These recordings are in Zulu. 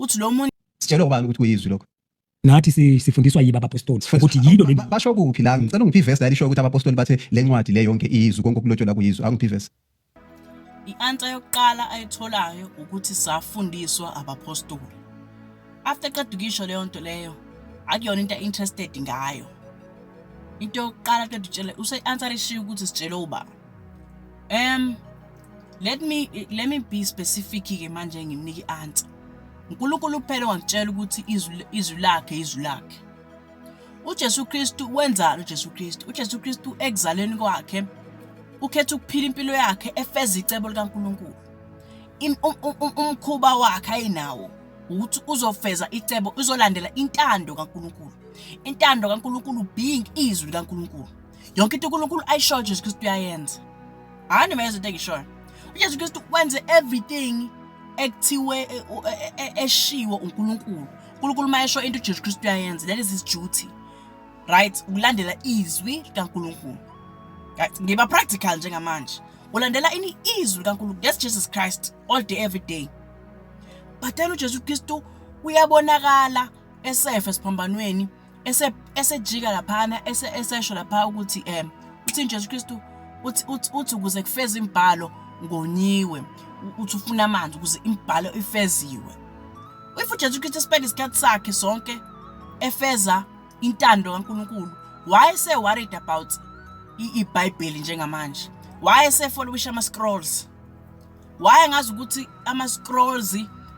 Uthi lo muntu Sitshelwe ubani ukuthi kuyizwi lokho? Nathi sifundiswa yibo abapostoli ukuthi yilo leli. Basho kuphi la? Ngicela ungiphe ivesi la lisho ukuthi abapostoli bathe le ncwadi le yonke iyizwi, konke okulotshelwa la kuyizwi. Angiphe ivesi. I-answer yokuqala ayitholayo ukuthi safundiswa abapostoli. After qeda ukisho leyo nto leyo, akuyona into interested ngayo. Into yokuqala qeda utshele use-answer ishiya ukuthi sitshele ubani. Let me be specific ke manje, ngimnika i-answer. uNkulunkulu kuphela ongakutshela ukuthi izwi lakhe izwi lakhe. UJesu Kristu wenzani? uJesu Kristu, uJesu Kristu ekuzaleni kwakhe ukhetha ukuphila impilo yakhe efeza icebo likaNkulunkulu. Umkhuba wakhe ayinawo ukuthi uzofeza icebo, uzolandela intando kaNkulunkulu. Intando kaNkulunkulu being izwi likaNkulunkulu. Yonke into uNkulunkulu ayishoyo, uJesu Kristu uyayenza. Hayi, noma izinto engishoyo. UJesu Kristu wenze everything ekuthiwe eshiwo uNkulunkulu. uNkulunkulu mayesho into, uJesu Kristu uyayenza. That is his duty. Right? Ukulandela izwi likaNkulunkulu. Right? Ngiba practical njengamanje. Ulandela ini? Izwi likaNkulunkulu. That's Jesus Christ all day, every day. But then uJesu Kristu uyabonakala esefa esiphambanweni, esejika laphana, esesho lapha ukuthi uthi Jesu Kristu uthi ukuze kufeze imibhalo ngonyiwe, uthi ufuna amanzi ukuze imibhalo ifeziwe. If uJesu Kristu spend isikhathi sakhe sonke efeza intando kaNkulunkulu, why se worried about iBhayibheli njengamanje? Why se followisha ama scrolls? Why ngazi ukuthi ama scrolls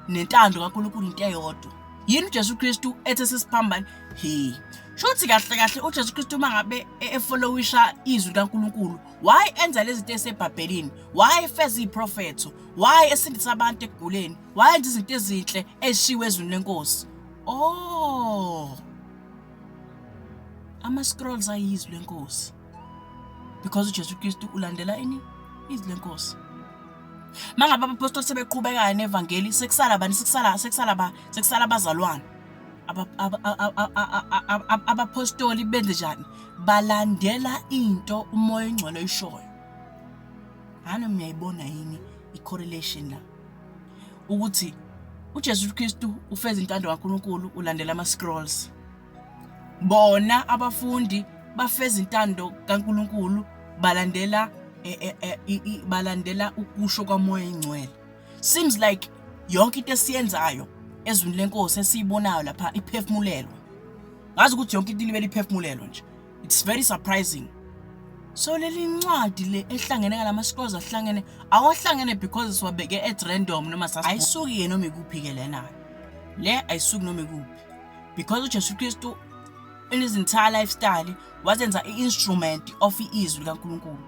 nentando kaNkulunkulu into eyodwa? Yini uJesu Kristu ethe sesiphambane? He shuthi kahle kahle uJesu Kristu uma ngabe efollowisha izwi likaNkulunkulu, why enza lezi zinto eseBhayibhelini? Why efeza iprofetho? Why esindisa abantu ekuguleni? Why enza izinto ezinhle ezishiwe ezwini lenkosi? Oh, ama scrolls ayizwi lenkosi, because uJesu Kristu ulandela ini? Izwi lenkosi. Mangabe abapostoli sebeqhubekayo nevangeli, sekusala bani? Sekusala abazalwane. Abapostoli benze njani? Balandela into uMoya oNgcwele oyishoyo. Hani, niyayibona yini i-correlation la, ukuthi uJesu Kristu ufeza intando kaNkulunkulu, ulandela ama scrolls? Bona abafundi bafeza intando kaNkulunkulu, balandela balandela ukusho kwaMoya oNgcwele. Seems like yonke into esiyenzayo ezwini lenkosi esiyibonayo lapha iphefumulelwe. Ngazi ukuthi yonke into libele iphefumulelwe nje. It's very surprising. So leli ncwadi le ehlangene ngalama scrolls ahlangene, awahlangene because siwabeke at random noma ayisuki ke noma ikuphi ke lena. Le ayisuki noma ikuphi, because uJesu Kristu in his entire lifestyle wazenza i-instrument of izwi likaNkulunkulu.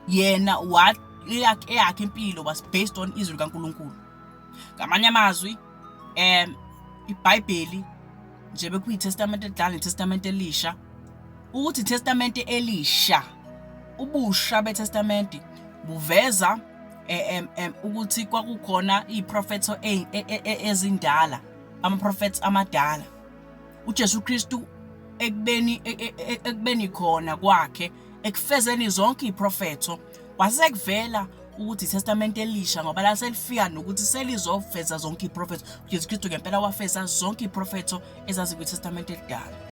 Yena what eyakhe impilo was based on izwi likaNkulunkulu. Ngamanye amazwi, iBhayibheli nje bekuyi-Testament elidala neTestament elisha, ukuthi iTestament elisha, ubusha beTestament buveza ukuthi kwakukhona iprofetho ezindala, ama-prophets amadala. uJesu Kristu ekubeni khona kwakhe, ekufezeni zonke iprofetho, kwasekuvela ukuthi iTestament elisha, ngoba la selifika nokuthi selizofeza zonke iprofetho. uJesu Kristu ngempela wafeza zonke iprofetho ezazikwiTestament elidala.